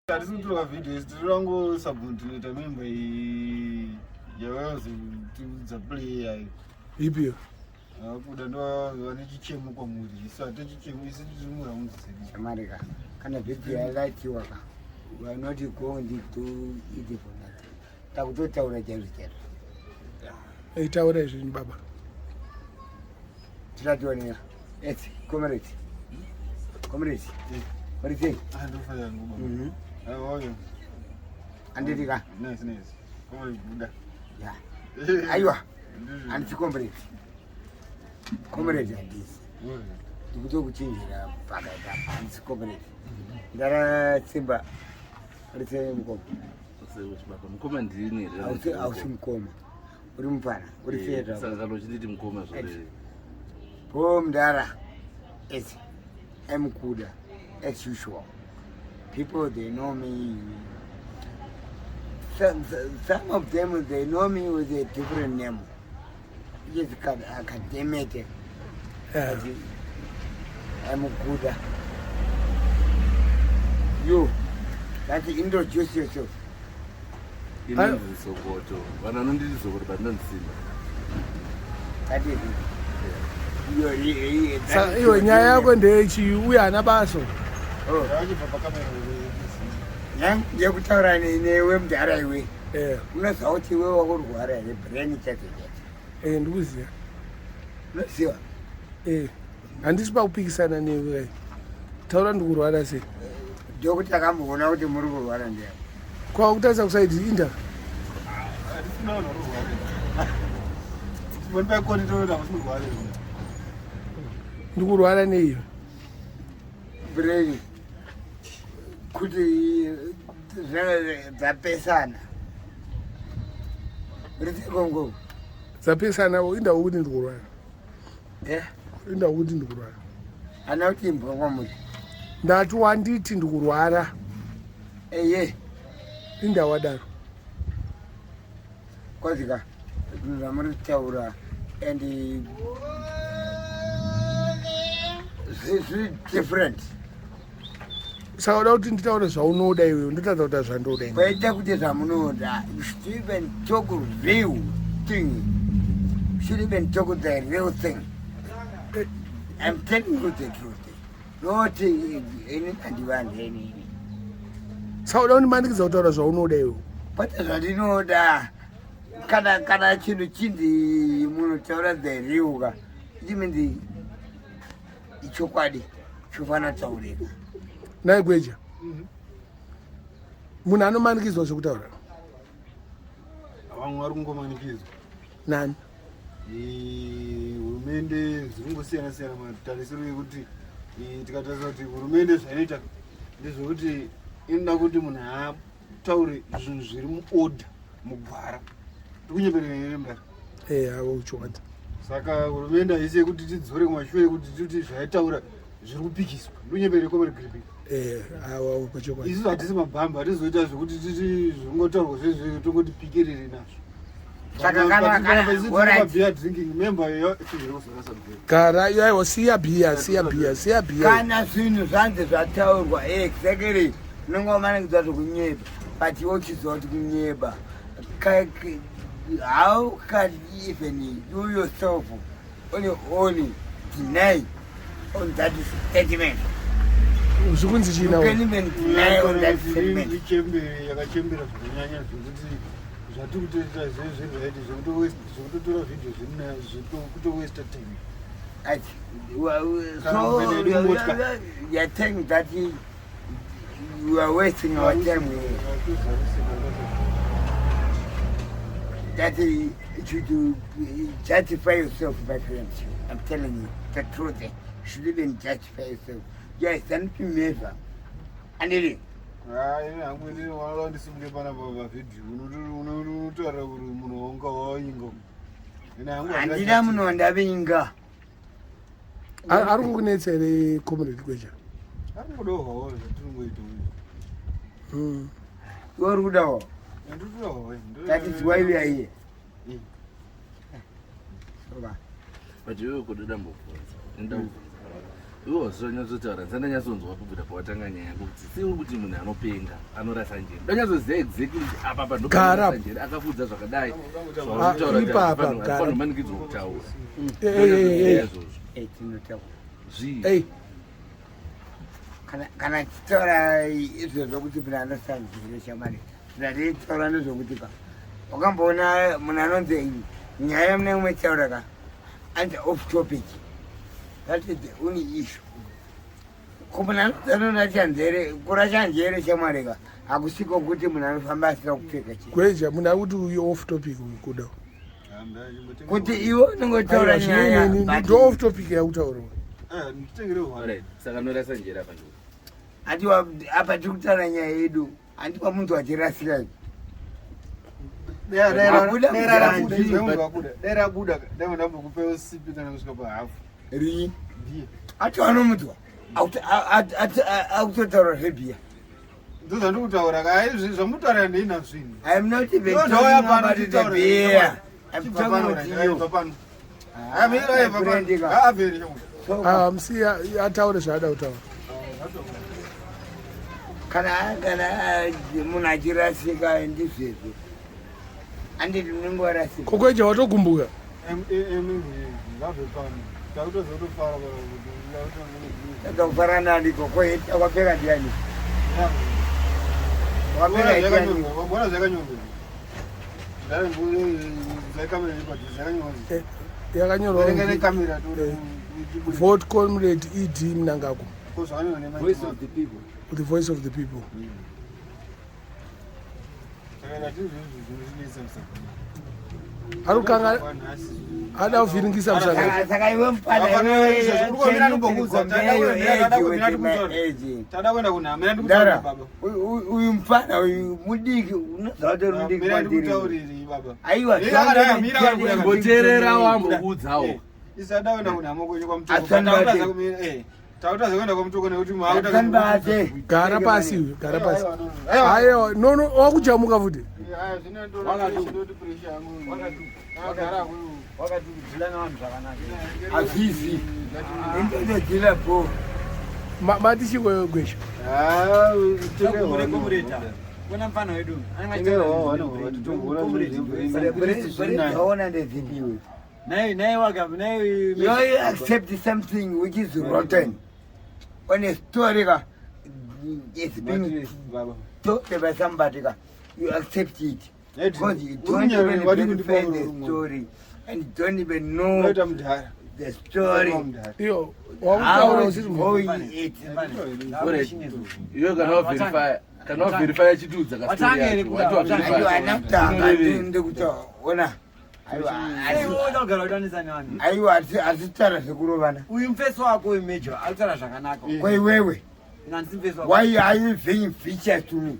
Hatisi kutorwa video isu tiri vangosubordinata member yavazotiudza play yayo. Ipiyo? Vakuda ndovane chichemo kwamuri isu hate chichemo isu tiri muraundi dzedu. Shamarika kana video yalaikiwa ka we are not going to do it for nothing. Takutotaura chaizvo chaizvo. Itaura izvi baba. Tirationera. Eti, comrade. Comrade. What do you think? Ah, ndofaya yangu baba. Ayo. Anditi ka. Nice, nice. Comrade Buda. Yeah. Aiwa. Anditi comrade. Comrade handisi. Ndikutokuchinjira pakati apa. Handisi comrade. Ndara Simba. Ritse mukoma. Mukoma ndini here? Hausi hausi mukoma. Uri mufana. Uri fedha. Saka kana uchinditi mukoma zvore. Po mdara. Eti. I'm Kuda. As usual. People they know me. Some of them they know me with a different name. Just academic. I'm Kuda. You. That's introduce yourself. Inonzi Sokoto. Vanhu vanonditi Sokoto but ndinonzi Simba. That is it. Saka iwe nyaya yako ndeyechi uye haana basa. Oh. Vachibva pakamera. Yekutaura newe mudhara iwe. Eh, Unoziva kuti iwe wakurwara here brain chacho chacho. eh ndikuziva. Unoziva? Eh. Handisi pakupikisana newe. kai. Taura ndikurwara sei? Ndokuti akamboona kuti muri kurwara ndiye. Kwa kutarisa kusaidi inda. Hatisina vanhu vari kurwara. Vani paikoni toona havasi kurwara. Ndikurwara nei? Brain kuti dzapesana. Ritsekongo. Dzapesana inda kuti ndikurwara. Eh? Inda kuti ndikurwara. Ana kuti imbwa kwamuri. Ndati wanditi ndikurwara. Eye. Inda wadaro. Kwazika zvinhu zvamuri kutaura and zviri different. Saka uda kuti nditaure zvaunoda iwe ndotadza kuita zvandoda ini. Kwaita kuti zvamunoda. You should even talk real thing. You should even talk the real thing. I'm telling you the truth. Not ini handivanhu inini. Saka uda kundimanikidza kutaura zvaunoda iwe. Kwete zvandinoda. Kana chinhu chinzi munotaura the real ka. It means ichokwadi chofanira kutaurika. Nhai Gweja. Munhu anomanikidzwa zvekutaura. Vamwe vari kungomanikidzwa. Nani? Hurumende dziri kungosiyana siyana matarisiro ekuti tikatarisa kuti hurumende zvainoita ndezvekuti inoda kuti munhu ataure zvinhu zviri muorder mugwara. Tikunyeperera here mudare? Eh, avo chokwadi. Saka hurumende haisi yekuti tidzore kumashure kuti titi zvaitaura zviri kupikiswa. Ndinyeperere kwamuri Gripi. Eh, avo pachokwadi. Isusu hatisi mabhamba, hatizoita zvekuti titi zvingotaurwa zvezve tongoti pikiriri nazvo. Saka alright. Beer drinking member yo chizviri kuzorasa beer. Gara aiwa siya bhiya, siya bhiya, siya bhiya. Kana zvinhu zvanzi zvataurwa exactly unenge wamanikidzwa zvekunyeba but iwe uchiziva kuti kunyeba. How can you even you yourself on your own deny on that statement? Zvikunzi You china. can even deny on that statement. Ichembere yakachembera zvakanyanya zvekuti zvatiri kutoita zvezve right zvekutotora video zvekutowaste time. Ati, well, Kana so kupinda mumotya. you are saying that you are wasting our time here. That you should justify yourself, my friend. I'm telling you the truth. You should even justify yourself. Yes, and never. And it Hayi hangu ini wanoda ndisimuke panapa pavhidhiyo unotaura kuti munhu wanga wainga. Ini hangu handina munhu wandavinga. Ari kukunetsa here comrade Gweja? Ari kudohwawo zvatinongoita. Iwe uri kudawo. Ndinotodawo. That is why we are here. Sova. But iwewe kuda ndambobvunza. Ndinoda kubvunza. Iwe wazonyatsotaura ndisandanyasonzwa kubvira pawatanga nyaya yako kuti sei uri kuti munhu anopenga anorasa njere. Ndanyatsoziva exactly kuti apa apa Gara. ndopanorasa njere akakuudza zvakadai. Ah, ipapa, gara. Zvauri kutaura. Eh, eh, eh, eh. Izvozvo. Eh, tinotaura. Zvii. Ei, Kana tichitaura izvozvo kuti munhu anosanzire shamwari, ndatitaura nezvokuti ka wakamboona munhu anonzi nyaya mune umwe taura ka anzi off topic. That is the only issue. Ko munhu anonzi anorasha njere, kurasha njere shamwari ka hakusiko kuti munhu anofamba asina kupfeka chii. Gweja, munhu akuti uyu off topic uyu kuda. Kuti iwe unongotaura Aiwa, nyaya, zvineni, but ndo off topic yakutaura. Nditengere hwani. Alright, saka anorasa njere apa ndo. Handi apa tiri kutaura nyaya yedu, handi wamunhu wachirasira. Wabuda mujanji. Dai rabuda, dai ndambokupa usipi kana kusvika pahafu. Rii. Ndiye. Ati vanomudzwa akutotaura zvebhiya. Ndozvandikutaura ka izvi zvamutaura ndeina zvinhu. I am not even Ndauya talking pano about the tichitaura beer. I'm Chibva talking pano, with you. chibva pano. Ah, mira, ibva pano. Ah, abvere chomwe. So, Ah, musiya ataure zvaada kutaura. Kana munhu achirasika ndizvezvo, anditi unenge warasika. Kokweja watogumbuka. Ngabve pano. Takutozotofara pano kuti Tadza nani koko wakapfeka ndiani? Wakapfeka ndiani? Mbona zvakanyorwa? Zvakamera ipapo zvakanyorwa. Yakanyorwa Verenga kunzi, nekamera vote Comrade ED Mnangagwa, Ko zvakanyorwa nema. Voice of the people. The voice of the people. Saka ndatizvi zvinonetsa musangano. Ari kukanga ada kuvhiringisa musangano. Saka iwe mupana Hapana, izvo zviri kuomera ndimbokuudza. Tada kuenda kunhama, mira Ndara, ndikutaurire baba. uyu mufana uyu mudiki, unoziva kuti uri mudiki Mira kwandiri. ndikutaurire baba. Aiwa, Mira akadai, mira akadai. Mboteerera wambokuudzawo. Isada kuenda kunhamo kwenyu kwaMutoko. Asani bate. Takutaza kuenda kwaMutoko nekuti Asani bate. Gara pasi iwe, gara pasi. Aiwa. Aiwa, no no, wakujamuka futi. Aiwa, zvino ndoti pressure yangu. Agara huyu. Wakati kudhila navanhu zvakanaka. Hazvizi. Indodhila bo. Mati chiko Gwesha? Ah, Komureta. Kuna mfana wedu. Tenge hwahwa, titomboona zvinhu. Aona ndezvindiwe. Naye naye waka naye. You accept something which is rotten. On a story ka, it's being Baba. told by somebody ka, you accept it. Ed, Because you don't uri even wadi verify kundipa the urumwe. story and you don't even know Unoita mudhara. the story. Mudhara. Iyo, How wakutaura it's usiri going it. Alright. Iwe kana waverify, kana waverify chitudza ka story Watange yacho. kuda, Wati watange. Aiwa, waverify. handina kutanga, Unorevei? ndikutaona. Aiwa, Kugara utanisa nevanhu. aiwa, hatitaura zvekurovana. Uyu mufesi wako uyu Major ari kutaura zvakanaka. Kwa iwewe, Ina handisi mufesi wako. why are you being vicious to me?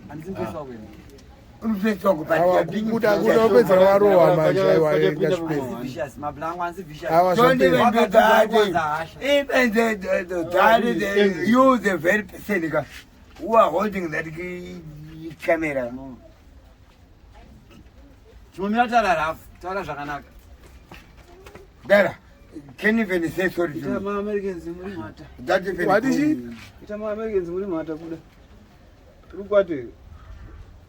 Handisi mufesi wako ina. Unofesi wako, but you Awa, are being kuda vicious. kuda kupedzera warohwa manje, aiwa, ngazvipere. Handisi vicious. Mablango handisi vicious. Awa, Don't zvapera. even do that. Wakati hasha. Even the you, the very person ka, who are holding that camera. Chimomira taura rafu. Taura zvakanaka. Dara, can you even say sorry to Ita me? maAmericans muri mhata. That even What is it? Ita maAmericans muri mhata kuda. Uri kwate.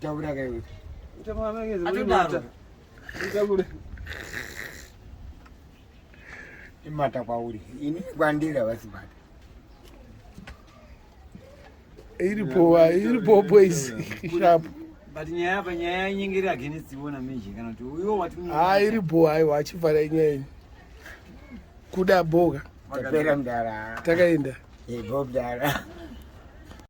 Taura ka iwe. Ita maAmericans muri Atodaro. mhata. Ita kuda. Imata kwauri. Ini kwandiri havasi mhata. Iripo, iripo boys. Sharp. But nyaya apa nyaya inenge iri against iwona Major kana kuti uyo wati Ah, iripo, aiwa, achivhara inyaya iyi. Kuda boka, Tapera mudara. takaenda. Hey, Bob Dara.